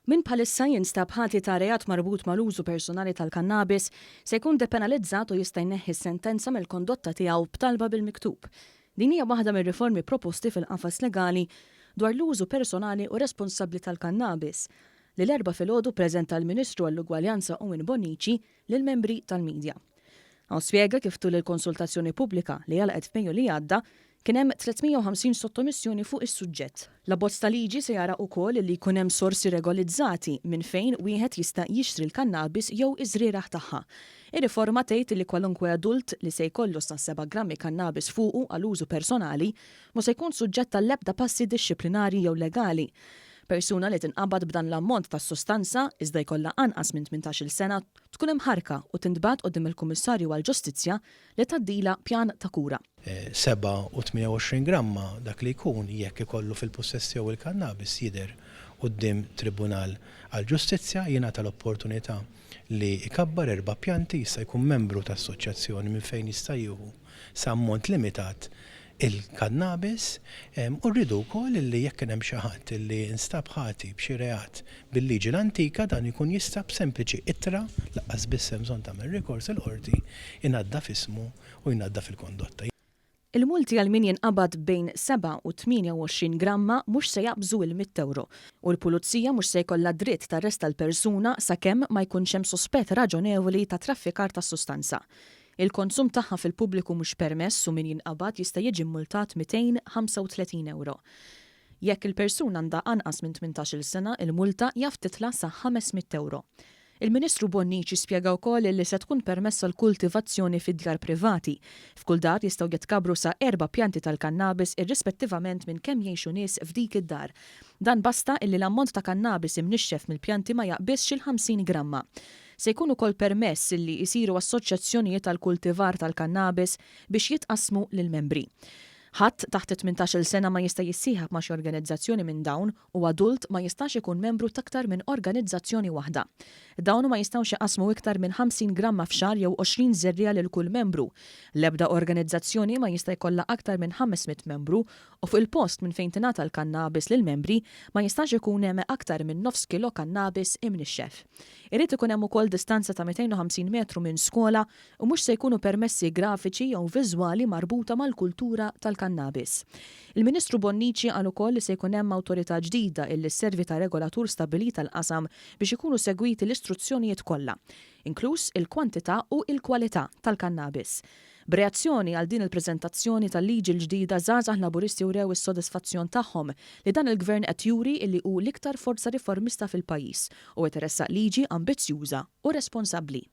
Min bħalissa jinstab ħati ta' reat marbut mal-użu personali tal-kannabis se jkun depenalizzat u jista' jneħħi s-sentenza mill-kondotta tiegħu b'talba bil-miktub. Din hija waħda mir-riformi proposti fil-qafas legali dwar l-użu personali u responsabbli tal-kannabis, li l-Erbgħa filgħodu ppreżenta l-Ministru għall-Ugwaljanza Owen Bonnici lill-membri tal-media. Hawn spjega kif tul il-konsultazzjoni pubblika li għalqet f'Mejju li għadda kien hemm 350 sottomissjoni fuq is-suġġett. L-abbozz ta' liġi se jara ukoll li jkun hemm sorsi regolizzati minn fejn wieħed jista' jixtri l-kannabis jew iż-żrieragħ tagħha. Ir-riforma tgħid li kwalunkwe adult li se jkollu sa seba' grammi kannabis fuqu għal użu personali mhu se jkun suġġett għall-ebda passi dixxiplinarji jew legali. Persuna li tinqabad b'dan l-ammont ta' sustanza iżda jkollha anqas minn 18-il sena tkun imħarrka u tintbagħat quddiem il-Kummissarju għall-Ġustizzja li tgħaddilha pjan ta' kura. 27 gramma dak li jkun jekk ikollu fil-pussess tiegħu il-kannabis jidher quddiem Tribunal għall-Ġustizzja jingħata l-opportunità li jkabbar erba' pjanti jista' jkun membru ta' assoċjazzjoni minn fejn jista' jieħu sa ammont limitat il-kannabis u rridu wkoll li jekk kien hemm xi ħadd li nstab ħati b'xi reat bil-liġi l-antika dan jkun jista' b'sempliċi ittra, lanqas biss hemm bżonn tagħmel rikors il-qorti, inaddaf ismu u jnaddaf il-kondotta. Il-multi għal min jinqabad bejn 7 u 28 gramma mhux se jaqbżu il-mitt ewro u l-Pulizija mhux se jkollha dritt tarresta l-persuna sakemm ma jkunx hemm suspett raġonevoli ta' traffikar tas-sustanza. Il-konsum tagħha fil-pubbliku mhux permess u min jinqabad jista' jiġi mmultat 235 ewro. Jekk il-persuna għandha anqas minn 18-il sena, il-multa jaf titla' sa 500 ewro. Il-Ministru Bonnici spjega wkoll li se tkun permessa l-kultivazzjoni fi djar privati. F'kull dar jistgħu jitkabbru sa erba' pjanti tal-kannabis irrispettivament minn kemm jgħixu nies f'dik id-dar. Dan basta illi l-ammont ta' kannabis imnixxef mill-pjanti ma jaqbiżx il-50 gramma. Se jkun ukoll permess illi jsiru assoċjazzjonijiet għall-kultivar tal-kannabis biex jitqassmu lill-membri. Ħadd taħt it-tmintax-il sena ma jista' jissieħab ma' xi organizzazzjoni minn dawn u adult ma jistax ikun membru t'aktar minn organizzazzjoni waħda. Dawn ma jistgħux iqassmu iktar minn 50 gramma f'xahar jew 20 żerriegħa lil kull membru. L-ebda organizzazzjoni ma jista' jkollha aktar minn 500 membru u fuq il-post minn fejn tingħata l-kannabis lill-membri ma jistax ikun hemm aktar minn nofs kilo kannabis imnixxef. Irid ikun hemm ukoll distanza ta' 250 metru minn skola u mhux se jkunu permessi grafiċi jew viżwali marbuta mal-kultura tal-kannabis. Il-Ministru Bonnici qal ukoll li se jkun hemm awtorità ġdida illi sservi ta' regolatur stabbilit għall-qasam biex ikunu segwiti l-istruzzjonijiet kollha, inkluż il-kwantità u l-kwalità tal-kannabis. B'reazzjoni għal din il-preżentazzjoni tal-liġi l-ġdida żgħażagħ Laburisti wrew is-sodisfazzjon tagħhom li dan il-Gvern qed juri illi hu l-iktar forza riformista fil-pajjiż u qed iressaq liġi ambizzjuża u responsabbli.